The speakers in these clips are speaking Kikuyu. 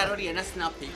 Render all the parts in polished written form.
Karoria na Snapic.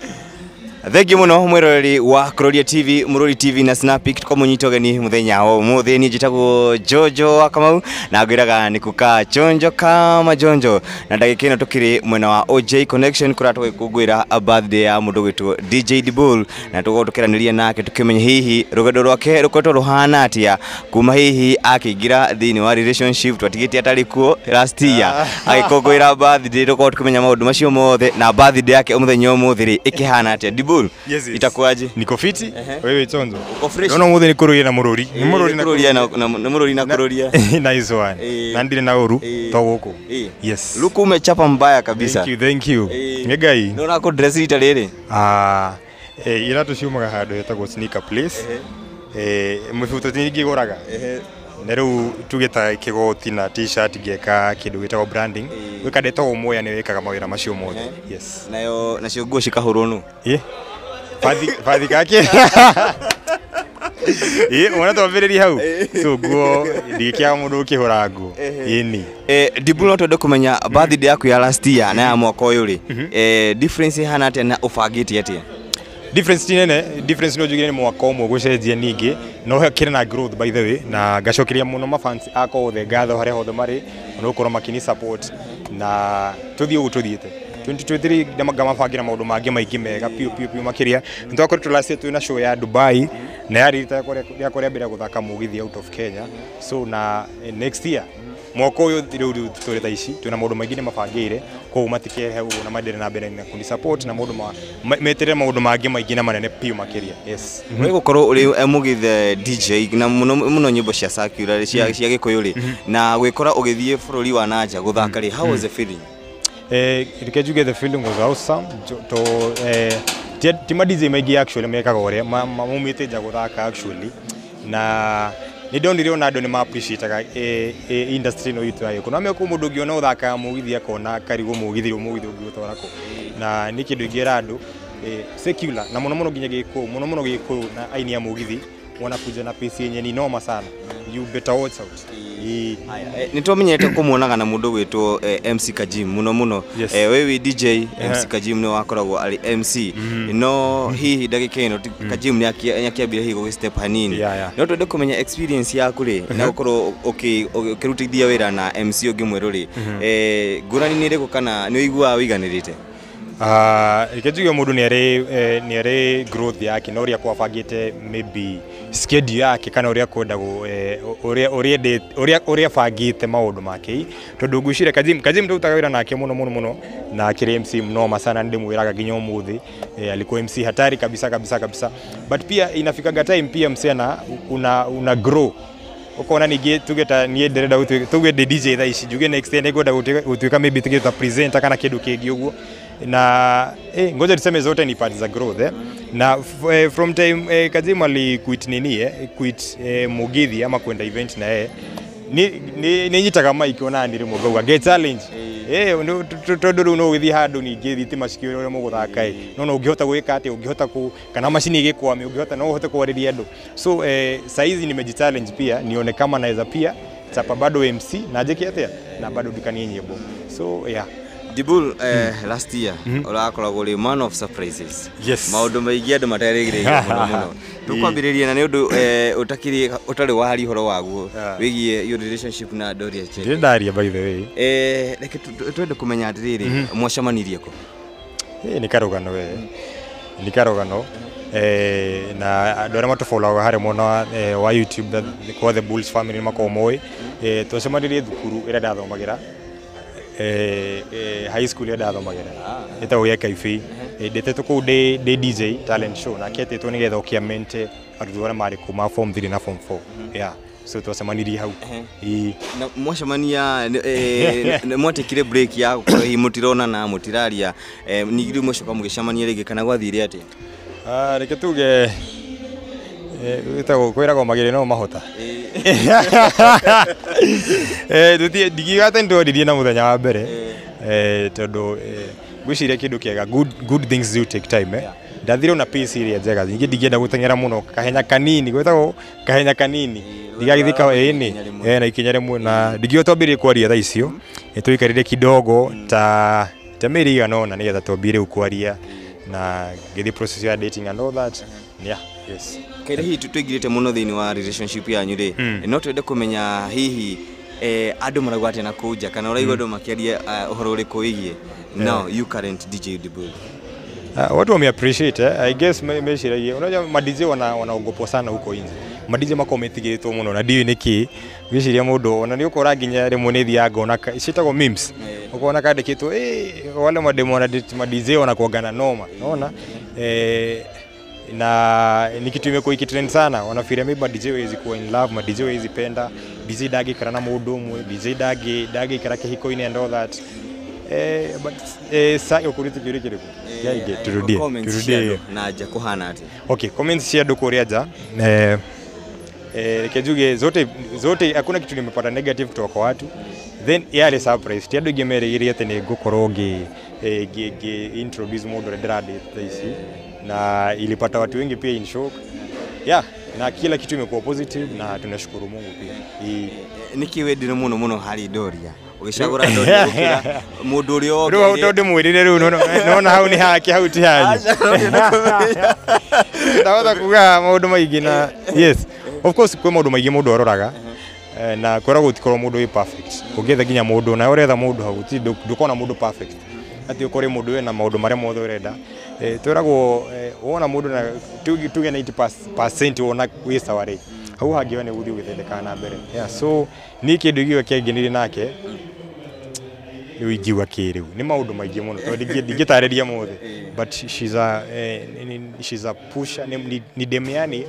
Thengiũ mũno mwĩroreri wa Kuroria TV, Mũrũri TV na Snapic, tũkamũnyita ũgeni mũthenya wa ũmũthĩ. Niĩ njĩtagwo Jojo wa Kamau na ngwĩraga nĩ kuka chonjo kama jonjo, na ndagĩka ĩno tũkĩrĩ mwena wa OJ Connection kũrĩa tũgĩkũngũĩra birthday ya mũndũ gwĩtwo DJ Dibul, na tũgũkorwo tũkĩaranĩria nake tũkĩmenya hihi rũgendo rwake rũkoretwo rũhana atĩa kuma hihi akĩingĩra thĩinĩ wa relationship twatigĩte atarĩ kuo last year agĩkũngũĩra birthday. Tũkorwo tũkĩmenya maũndũ macio mothe na birthday yake mũthenya ũmũthĩ rĩ ĩkĩhana atĩa. Dibul, Yes. itakuwaje? Niko fiti. Wewe chonjo? Uko fresh? Naona muthe ni kururia na mururi. Ni mururi na Kururia na mururi na kururia. Nice one. Na ndire na uru to guku. Yes. Luku umechapa mbaya kabisa. Thank you, thank you. Nĩ Ngai. Nĩ ũrakũ dress rita rĩrĩ? Ah, iratũ ciumaga handũ hetagwo Sneaker Place. Mĩbuto ti ngĩgũraga. Na rĩu tuge ta kĩgoti na T-shirt ngeka kĩndũ gĩtagwo branding. Gwĩka ndetagwo Moya nĩ wĩkaga mawĩra macio mothe. Yes. Nayo nacio nguo cikahũrwo nũ? Ĩ. Bathi bathi kake. Ĩ, mwana twambĩrĩrie hau. So nguo ndingĩkĩaga mũndũ ũkĩhũra nguo. Ĩni. Dibul, no twende kũmenya birthday yaku ya last year na ya mwaka ũyũ rĩ, difference ĩhana atĩa na ũbangĩte atĩa? Difference ti nene. Difference no njugire nĩ mwaka ũmwe gũcenjia, ningĩ no kĩrĩ na growth, by the way, na ngacokeria mũno mafans akwa othe ngatho harĩa hothe marĩ ona gũkorwo makĩni support na tũthiĩ ũguo tũthiĩte 2023, ngamabangĩra maũndũ mangĩ maingĩ mega piũ piũ piũ makĩria. Nĩ twakoretwo last year twĩna show ya Dubai na yarĩ rita rĩakwa rĩa mbere gũthaka mũgithi out of Kenya. So na next year, mwaka ũyũ rĩu tũrĩ thaa ici twĩna maũndũ maingĩ nĩ mabangĩire, koguo matikehe ũguo na maendelee na mbere na kuni support na maũndũ meterere maũndũ mangĩ maingĩ na manene piũ makĩria. Yes. We gũkorwo ũrĩ mũgithe DJ na mũno mũno nyĩmbo cia secular cia Gĩkũyũ rĩ, na gwĩkora ũgĩthiĩ bũrũri wa nanja gũthaka rĩ, how was the feeling? Reke njuge the feeling was awesome. To ti ma DJ maingĩ actually mekaga ũrĩa maumĩte nja gũthaka actually, na nĩ ndonire ona andũ nĩ ma appreciate-aga industry ĩno itũ ya Gĩkũyũ. No kwĩ mũndũ ũngĩona ũthakaga mũgithi akona karigwo mũgithi mũgithi ũngĩũtwara kũ, na nĩ kĩndũ ingĩra andũ secular na mũno mũno nginya Gĩkũyũ, mũno mũno Gĩkũyũ na aini a mũgithi wanakuja na pace yenye ni noma sana, you better watch out. Nĩ twamenyete kũmuonaga na mũndũ gwĩtwo MC Kajim mũno mũno. We wĩ DJ, MC Kajim nĩ wakoragwo arĩ MC, no hihi ndagĩka ĩno Kajim nĩ akĩambire hihi gũgĩ step hanini. No twende kũmenya experience yaku rĩ na gũkorwo ũkĩrutithia wĩra na MC ũngĩ mwerũ rĩ, ngũrani nĩ ĩrĩkũ kana nĩ ũiguaga wĩiganĩrĩte? Ah, reke njuge mũndũ nĩ arĩ growth yake na ũrĩa kwabangĩte maybe schedule yake kana ũrĩa kwenda ũrĩa bangĩte maũndũ make, tondũ ngwĩciria Kajim tũrutaga wĩra nake mũno mũno mũno na akĩrĩ MC mnoma sana, ndĩmwĩraga nginya ũmũthĩ, alikuwa MC hatari kabisa kabisa kabisa, but pia inafikaga time pia msichana una grow, ukona ningĩ tuge ta niĩ ndĩrenda gũtuĩka, tuge ndĩ DJ thaa ici, njuge next year nĩngwenda gũtuĩka maybe tuge ta presenter kana kĩndũ kĩngĩ ũguo, na ngoja tuseme zote ni part za growth. Na from time Kajim ali quit nini, quit mugithi ama kwenda event na yeye ni nyitaga mic ona ni rĩmwe ngauga get challenge, tondũ rĩu no ũgĩthiĩ handũ ningĩ thitima cikĩũra ũrĩa mũgũthaka ĩ, no ũngĩhota gwĩka atĩa, ũngĩhota ku kana macini ĩgĩkwame, ũngĩhota no ũhote kwarĩria andũ. So saizi nimejichallenge pia nione kama naweza pia chapa bado MC na njĩke atĩa na bado ndukanie nyĩmbo, so yeah. Dibul, last year ũrakoragwo ũrĩ man of surprises. Yes. Maũndũ maingĩ andũ materĩgĩrĩire mũno mũno. Tũkwambĩrĩria na nĩ ũndũ ũtakĩrĩ ũtarĩ waria ũhoro waguo wĩgiĩ your relationship na Doria Chege. Ndirĩ ndaria, by the way. Reke twende kũmenya atĩrĩrĩ, mwacemanirie kũ? Nĩ karũgano we, nĩ karũgano, na andũ arĩa matũbolaga harĩa mwena wa YouTube kwa The Bulls Family nĩ makoragwo moĩ. Twacemanirie thukuru ĩrĩa ndathomagĩra, high school ĩrĩa ndathomagĩra ĩtagwo gĩa Kaibĩ. Ndetĩtwo kũu ndĩ DJ talent show, nake etĩtwo nĩgetha ũkĩamente arutwo arĩa marĩ kuma form 3 na form 4. Yeah, so twacemanirie hau. Ĩĩ. Na mwacemania mwatekire break ya gũkorwo hihi mũtironana, mũtiraria, ningĩ rĩu mwacoka mũgĩcemania rĩngĩ kana gwathire atĩa? Ah, reke tuge wĩtagwo kwĩragwo magĩrĩ no mahota. Ndingiuga atĩ nĩtwaririe na mũthenya wa mbere, tondũ ngwĩciria kĩndũ kĩega, good things do take time. Ndathire ona pace ĩrĩa njega, ningĩ ndingĩenda gũteng'era mũno, kahenya kanini, gwĩtagwo kahenya kanini, ndigagĩthiĩ ka ĩni Ikinya rĩmwe. Na ikinya rĩmwe, na ndingiuga twambĩrĩrie kwaria thaa icio. Nĩ tũikarire kidogo ta Ta mĩeri igana ũna nĩgetha twambie rĩu kwaria na gĩthiĩ process ya dating and all that. Yeah, yes. Kaira hihi tũingĩrĩte mũno thĩinĩ wa relationship yanyu rĩ, no twende kũmenya hihi andũ marauga atĩa na kũu nja, kana ũraigua andũ makĩaria ũhoro ũrĩkũ wĩgiĩ now you current DJ Dibul? Watu wame appreciate I guess meciragia unajua ma DJ wanaogopwa sana huko nje. Ma DJ makoragwo metigĩrĩtwo mũno na ndiũĩ nĩkĩ. Ngwĩciria mũndũ ona nĩ ũkora nginya rĩmwe nĩ thiaga ngona ciĩtagwo memes. Ũkona kandĩkĩtwo wale mademu wana date ma DJ wanakuanga noma. Unaona? Na ni kitu imekuwa ikitrend sana. Wanafikiria maybe ma DJ hawezi kuwa in love, ma DJ hawezi penda, DJ ndangĩikara na mũndũ ũmwe, DJ ndangĩikara kĩhiko-inĩ and all that. But sa ũkũrĩte kĩũria kĩrĩkũ? Yaige, turudie, Comments turudie cia hiyo. andũ na nja kũhana atĩa? Okay, comments cia andũ kũrĩa nja, reke njuge zote zote hakuna kitu nimepata negative kutoka kwa watu. Then yarĩ surprise, ti andũ aingĩ merĩgĩrĩire atĩ nĩ ngũkorwo ngĩ introduce mũndũ ũrĩa ndĩradate thaa ici, na ilipata watu wengi pia in shock. Yeah, na kila kitu imekuwa positive na tunashukuru Mungu pia. Nĩkĩ wendire mũno mũno harĩ Doria? Ũgĩcagũra Doria gũkĩra mũndũ ũrĩa Rĩu hau wokĩire? tondũ mwĩrire rĩu nona hau nĩ hake hau ti hanyu. Ndahota kuga maũndũ maingĩ na yes, of course kwĩ maũndũ maingĩ mũndũ aroraga, na kwĩragwo gũtikorwo mũndũ wĩ perfect. Ũngĩetha nginya mũndũ na ũretha mũndũ hau gũtirĩ ndũkona mũndũ perfect, atĩ ũkore mũndũ wĩna maũndũ marĩa mothe ũrenda. Twĩragwo wona mũndũ na tuge 90% wona wĩ sawa rĩ, hau hangĩ we nĩ gũthiĩ ũgĩthondekaga na mbere. Yeah, so niĩ kĩndũ gĩothe kĩangenirie nake rĩu ingiuga kĩ rĩu nĩ maũndũ maingĩ mũno tondũ ndingĩtarĩria mothe, but she's a pusher. Ni dem yani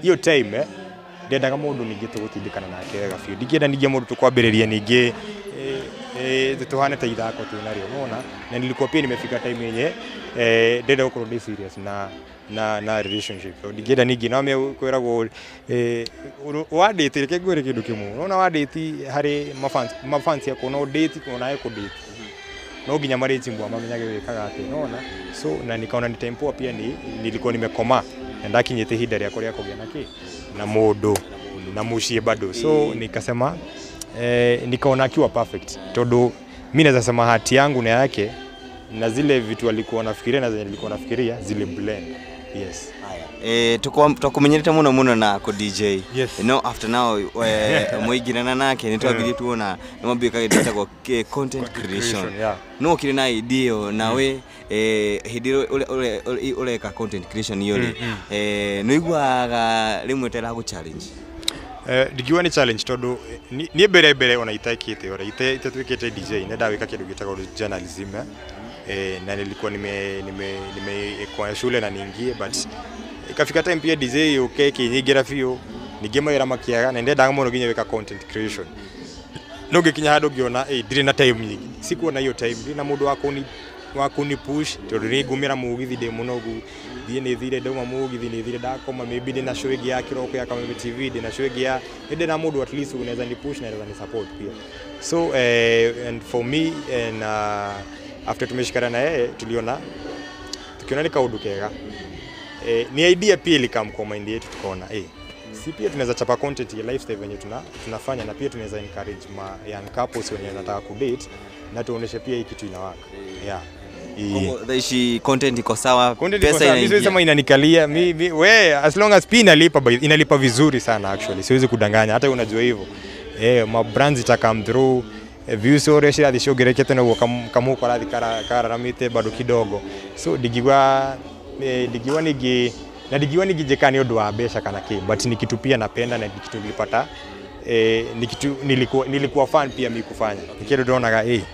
hiyo time ndendaga mũndũ ningĩ tũgũtindĩkana nake wega biũ, ndingĩenda ningĩ mũndũ tũkwambĩrĩria ningĩ tuhane ta ithako twĩ narĩo, unaona. Na nilikuwa pia nimefika time yenye ndenda gũkorwo ndĩ serious na relationship, so ndingĩenda ningĩ no kwĩragwo wadate. Reke ngwĩre kĩndũ kĩmwe, unaona, wadate harĩ mafans yaku no date onawe kũdate no nginya marĩchimbwa mamenyage wĩkaga atĩa, unaona. So na nikaona ni time poa pia ni nilikuwa nimekomaa na ndakinyĩte ihinda rĩakwa rĩa kũgĩa na kĩ na mũndũ na mũciĩ bado, so nikasema nikaona akiwa perfect tondũ mi naweza sema hati yangu na yake na zile vitu alikuwa nafikiria na zenye nilikuwa nafikiria zile blend, yes. Twakumenyerete mũno mũno na kũ DJ. Yes. No after now mũingĩrana nake nĩ twambirie tuona nĩ mwambie kagĩndũ getagwo content creation. No ũkĩrĩ na idea ĩyo nawe hĩndĩ ĩrĩa ũreka content creation iyo rĩ, nĩ ũiguaga rĩmwe ta ĩragũ challenge? Ndingiuga nĩ challenge tondũ niĩ mbere mbere ona itekĩte ora itatuĩkĩte DJ nĩ ndawĩka kĩndũ gĩtagwo journalism, na nilikuwa nime kwa shule na niingie, but ikafika time pia DJ uke kĩnyingĩra biũ ningĩ mawĩra makĩaga na ndendaga mũno nginya gwĩka content creation, no ngĩkinya handũ ngĩona ndirĩ na time nyingĩ, sikuona hiyo time, ndirĩ na mũndũ wa kuni push tondũ nĩ ngumĩra mũgithi ndĩ mũnogu, thiĩ nĩ thire ndauma mũgithi nĩ thire ndakoma, maybe ndĩna show ĩngĩ ya kĩroko ya Kameme TV, ndĩna show ĩngĩ ya ndĩ na mũndũ at least unaweza ni push na anaweza ni support pia. So and for me and after tumeshikana na yeye tuliona tukiona ni kaundu kega, ni idea pia ilikam kwa mind yetu, tukaona si pia tunaweza chapa content ya lifestyle venye tunafanya na pia tunaweza encourage ma young couples wenye wanataka kudate na tuoneshe pia hii kitu inawaka, yeah. Koguo thaa ici content iko sawa? Content iko Pesa sawa. Mi siwezi inaingia. sema inanikalia mi, we as long as pia inalipa inalipa vizuri sana actually, siwezi kudanganya, hata unajua hivyo, ma brands ita come through, views uria cirathi ciongererekete noguo kamuko karathi kararamite bado kidogo, so ndingiuga ningĩ na ndingiuga ningĩ njĩka nĩ ũndũ wa mbeca kana kĩ, but ni kitu pia napenda na ni kitu nilipata, ni kitu nilikuwa fan pia mi kufanya, ni kitu ndonaga ni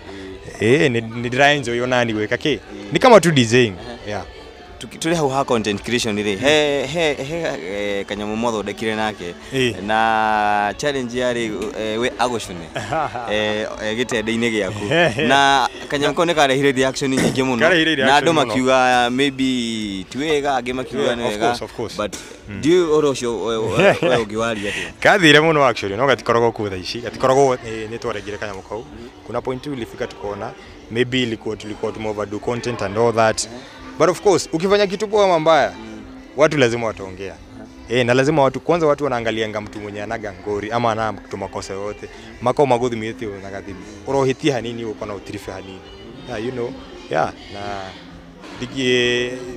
ndĩra enjoy onani gwĩka kĩ, ni kama tu DJing, yeah. Tũrĩ hau ha content creation rĩ, he kanyamũ mwathondekire nake na challenge yarĩ we agũcune gĩtende-inĩ gĩaku, na kanyamũ kau nĩ karehire reaction nyingĩ mũno Karehire na andũ reaction mũno. Makiuga maybe ti wega, angĩ makiuga nĩ of wega. course, of course. But ndiũĩ ũhoro ũcio we ũngĩwaria atĩa? Kathire muno actually, no gatikoragwo kuo thaa ici, gatikoragwo, nĩ twaregire kanyamũ kau. Kuna point tu ilifika tukaona maybe ilikuwa tulikuwa tumeoverdo content and all that, but of course ukifanya kitu poa ama mbaya watu lazima wataongea. Na lazima watu kwanza watu wanaangalianga mtu mwenye anaga ngori ama ana mtu makosa yote makao maguthimĩte nagathimi ũrohĩtia hanini ũkona ũtiribe hanini, yeah, you know. Yeah, na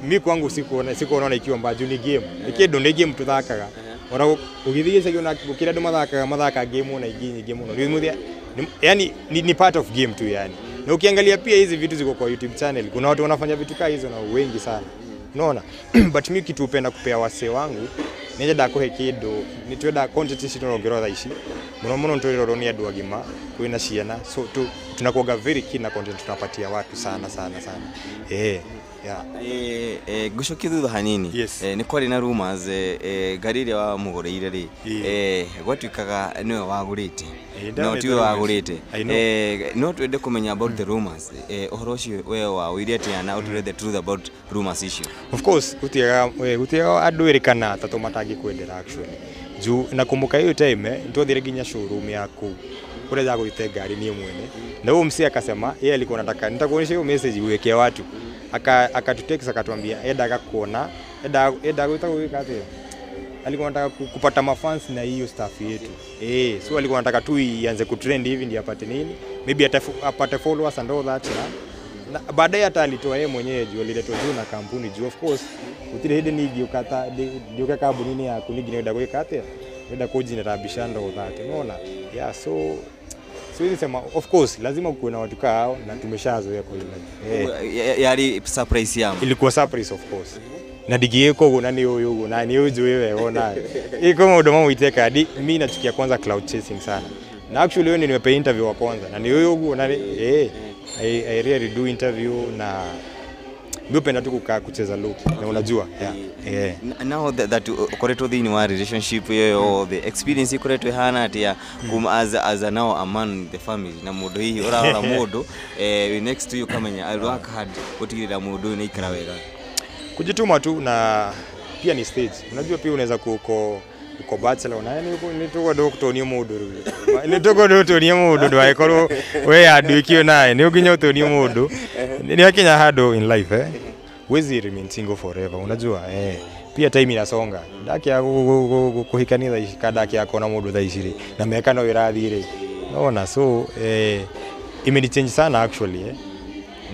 mi kwangu sikuona ikiwa mbaya juu ni game. Ikindu ni game tuthakaga. Ona ugithie gicagi ona gukira andu mathakaga game ona ingi nyingi muno. Yani ni part of game tu yani. Na ukiangalia pia hizi vitu ziko kwa YouTube channel. Kuna watu wanafanya vitu kama hizo na wengi sana. Unaona? But mi kitu upenda kupea wase wangu nenda kuhe kindu ni twenda content ici turongerwo thaa ici muno muno twirorwo ni andu agima kwina ciana, so tunakuaga very keen na content tunapatia watu sana sana sana. Yeah. Ngucokie thutha hanini. Yes. Nĩ kwarĩ na rumors ngari ĩrĩa wamũgũrĩire rĩ, gwatuĩkaga nĩwe wagũrĩte no tiwe wagũrĩte. No twende kũmenya about the rumors, ũhoro ũcio we waũire atĩa na ũtwĩre the truth about rumors icio. Of course gutiaga andũ erĩ kana atatũ matangĩkwendera actually. Juu nakumbuka hiyo time nitwathire nginya showroom ya kũu kũrĩa ndagũrĩte ngari niĩ mwene, na huyo msee akasema yeye alikuwa anataka nitakuonyesha hiyo message uwekee watu. Akatutext akatuambia endaga kuona endaga gwĩtagwo gwĩka atĩa, alikuwa anataka kupata mafans na hiyo staff yetu. So alikuwa anataka tu ianze kutrend hivi ndio apate nini, maybe apate followers and all that. Na baadaye hata alitoa yeye mwenyewe juu aliletwa juu na kampuni juu of course utire hindi ningi ukata ndiuka kambuni yaku ningi nenda gwĩka atĩa, nenda kujinera mbica and all that, unaona. Yeah, so siwezi sema of course lazima kuwe na watu kao na tumeshazoea kwa hiyo. Yari surprise yangu. Ilikuwa surprise of course. Na digieko ugo na ni uyu ugo na ni uju wewe ona. Iko maundu mamwe di mimi nachukia kwanza cloud chasing sana. Na actually wewe nimepe interview wa kwanza na ni uyu ugo na I really do interview na mimi upenda tu kukaa kucheza look na unajua. Yeah. Now that ukoretwo thiini wa relationship iyo the experience ikoretwo ihana atia kuma as a now a man in the family na mundu hihi urarora mundu next to you kamenya I work hard gutigirira mundu uyu ni ikara wega. Kujituma tu na pia ni stage. Unajua pia unaweza kuko uko bachelor na yani ni tuko tuonie mundu riu. Ni tuko tuonie mundu ndwagikorwo we andu ikio nae ni ukinya utuonie mundu. Ni akinya handu in life Wezi remain single forever unajua. Pia time inasonga. Ndakia kuhikania thaa ici ndakia kona mundu thaa ici ri na miaka no irathii ri. Unaona, so imeni change sana actually.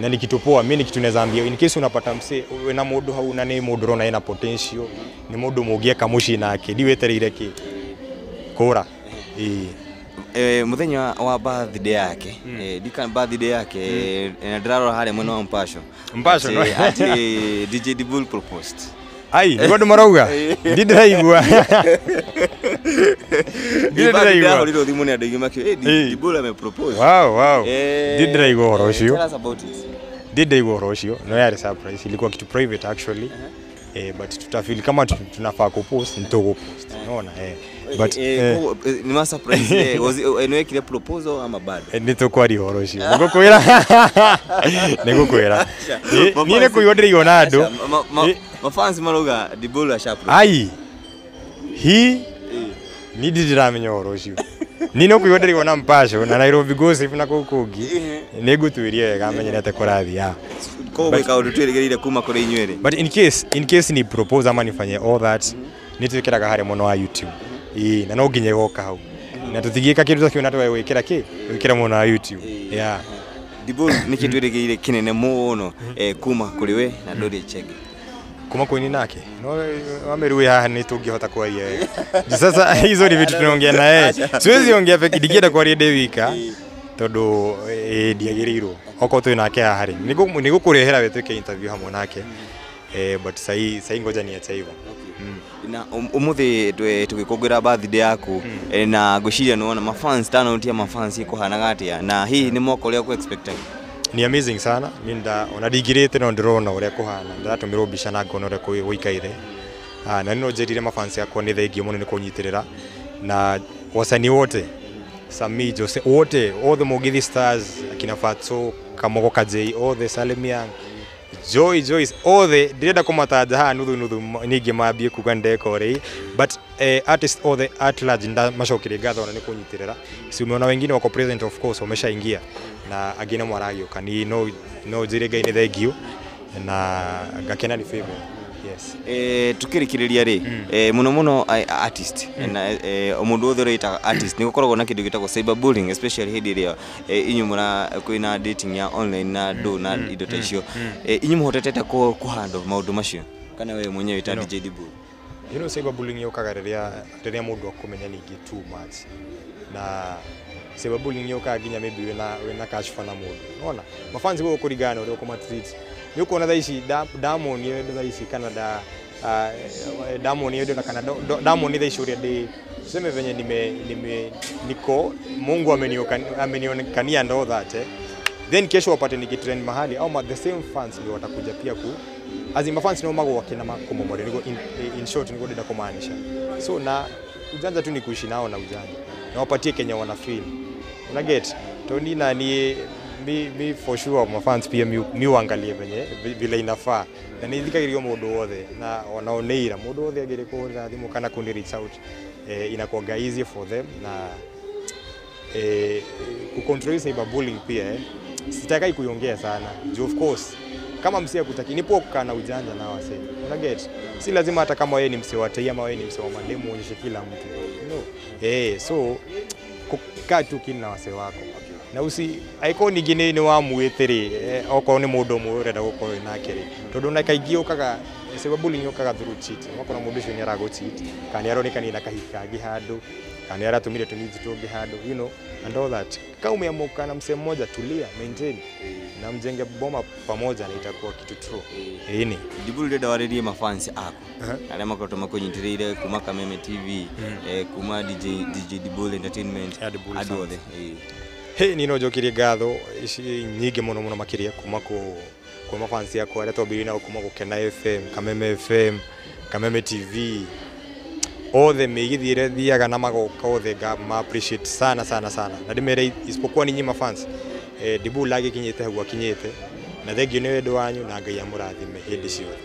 Na ni kitu poa, mimi ni kitu naweza ambia in case unapata mse na mundu hau na ni mundu rona ina potential ni mundu mungieka muci nake ndiwetereire ki kura. Muthenya wa birthday yake, dika birthday yake na ndirarora haria mwena wa Mpasho. Mpasho no ati DJ Dibul proposed. Ai, niko ndo marauga. Ndiraigua. Ndiraigua. Ndiraigua thimu ni andu aingi makio Dibul ame propose. Wow, wow. Ndiraigua horo ucio. Tell us about it. Ndiraigua horo ucio. No yari surprise, ilikuwa kitu private actually. But tutafeel kama tunafaa kupost, nitokupost. Unaona But ni ma surprise was niwekire proposal ama bado? Nitukwari horo ucio. Nigukwira. Nigukwira. Ni ni kuigua ndiraigua na andu. Mafans marauga Dibul asha propose. Ai. Hi ni ndiramenya horo ucio. Ni no kuigua ndiraigua na Mpasho na Nairobi Gossip na kuu kungi. Ni ngutuirie wega menye ate kurathi ya. Koguo gwika undu twirigereire kuma kuri inyuĩ rĩ. But in case ni propose ama nifanye all that nitwikiraga haria muno wa YouTube. Na no nginya igoka hau. Na tutigiika kindu ta kiu na twegwikira ki gwikira muno wa YouTube. Yeah. Dibul ni kindu twirigereire kinene muno kuma kuri we na Dory Chege. Kuma kwini nake no wameruwe haha ni tungihota kwaria wega. Sasa hizo ni vitu tunaongea na yeye. Siwezi ongea peke ndikienda kwaria ndĩ wika tondu ndiagĩrĩirwo okorwo twĩ nake haha rĩ nĩngũkũrehera we twĩke interview hamwe nake. But sahi ngoja niache hivyo. Na umuthi tugikũngũĩra birthday yaku na ngwĩciria nĩwona mafans tano tia mafans ikuhanaga atia na hihi nĩ mwaka ũrĩa ũkũ-expectaga? Ni amazing sana. Ni nda ona ndingirĩte no ndĩrona ũrĩa kũhana, ndĩratũmĩrwo mbica na ngona ũrĩa gũikaire. Na no njĩrire mafans yakwa nĩ thengiũ mũno nĩ kũnyitĩrĩra na wasanii wote Sami Jose wote all the Mugithi stars akina Fatso Kamogo Kajei all the Salem Young Joy Joyce all the ndirenda kũmataja haha nuthu nuthu ningĩ mambie kuga ndeka ũrĩa but artist all the at large ndamacokerie ngatho ona nĩ kũnyitĩrĩra. Si umeona wengine wako present of course wameshaingia na angĩ no maragĩũka. Ni no njĩre Ngai nĩ thengiũ na ngakena nĩ favor. Yes. Tukĩrĩkĩrĩria rĩ, mũno mũno artist na mũndũ wothe ũrĩtaga artist nĩ gũkoragwo na kĩndũ gĩtagwo cyberbullying, especially hĩndĩ ĩrĩa inyuĩ mũra kwĩna dating ya online na ndũ na indo ta icio. Inyuĩ mũhotete kũhandle maũndũ macio kana wewe mwenyewe ta DJ Dibul? You know, cyberbullying yũkaga rĩrĩa mũndũ akũmenya ningĩ too much, na cyberbullying yũkaga nginya maybe wĩna kashfa na mũndũ. Unaona mafans wao kũringana na ũrĩa ũkũmatreat. Nĩ ũkuona thaa ici ndamonio thaa ici kana ndamonio na kana ndamonio thaa ici ũrĩa ndĩ, tuseme venye nime niko Mungu amenionekania and all that, Then kesho wapate nikitrend mahali au the same fans ndio watakuja pia ku as mafans ndio mago wakina makomomore niko in short niko ndenda kumaanisha. So na ujanja tu ni kuishi nao na ujanja na wapatie Kenya wana feel. Una get Tony na ni mi for sure mafans pia mi uangalie venye vile inafaa na nithikagirio mundu wothe na wanaoneira mundu wothe agire kuhurira thimu kana kuni reach out, inakuwa easy for them na kucontrol cyberbullying pia. Sitakai kuiongea sana juu of course kama msia kutaki ni poa kukaa na ujanja na wase. Una get si lazima hata kama wewe ni msee wa tei ama wewe ni msee wa mademu uonyeshe kila mtu no. So kukaa tu kini na wase wako na usi aiko ningine ni wa mwithiri okorwo ni mundu umwe urenda gukorwo nake ri tondu na kaingi ukaga cyberbullying ukaga through cheat. Wakora mundu ucio ni arago cheat kana ni aronekana na kahika kangi handu kana ni aratumire tunizi tungi handu, you know, and all that. Kama umeamuka na msee mmoja, tulia, maintain na mjenge boma pamoja na itakuwa kitu true. Ini Dibul ndenda waririe mafans aku aria makoretwo makunyitirire kuma Kameme TV, kuma DJ Dibul Entertainment, andu othe. Hey, ni no njokirie ngatho ici nyingĩ mũno mũno makĩria kuma kwa mafans yakwa arĩa twambĩrĩirie nao kuma Gũkena FM, Kameme FM, Kameme TV, othe mĩgithiĩre thiaga na magoka othe ma appreciate sana sana sana na ndĩmere isipokuwa ninyi mafans, Dibul agĩkinyĩte hau akinyĩte na thengiũ nĩ wendo wanyu na Ngai amũrathime hĩndĩ ciothe.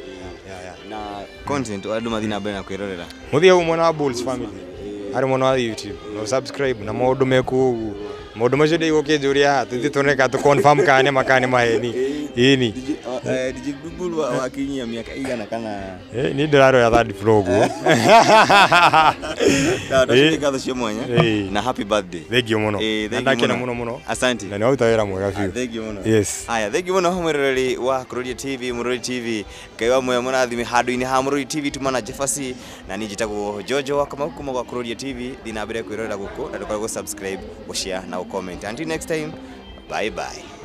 Na content andũ mathiĩ na mbere na kwĩrorera mũthiĩ hau mwena wa Bulls Family harĩ mwena wa YouTube na subscribe na maũndũ mekuo ũguo maũndũ macio ndĩgũkĩnjũria haha tũthiĩ tuone ka tũ confirm kana nĩ ma kana nĩ maheni. Ĩni DJ Dibul wakinyia mĩaka igana kana ni ndĩraroya third floor ũguo. Ndacokia ngatho cia mwanya na happy birthday. Thengiũ mũno. Na ndakena mũno mũno. Asante. Na nĩ waruta wĩra mwega biũ. Thengiũ mũno. Yes. Haya, thengiũ mũno mwĩroreri wa Kuroria TV, Mũrori TV. Ngai wa muoyo mũrathime handũ-inĩ ha Mũrori TV tuma na Jefferson na niĩ njĩtagwo Jojo wa Kamau kuma gwa Kuroria TV. Thiĩ na mbere kwĩrorera gũkũ na ndũkarigwo subscribe, gũshare na gũcomment. Until next time, bye bye.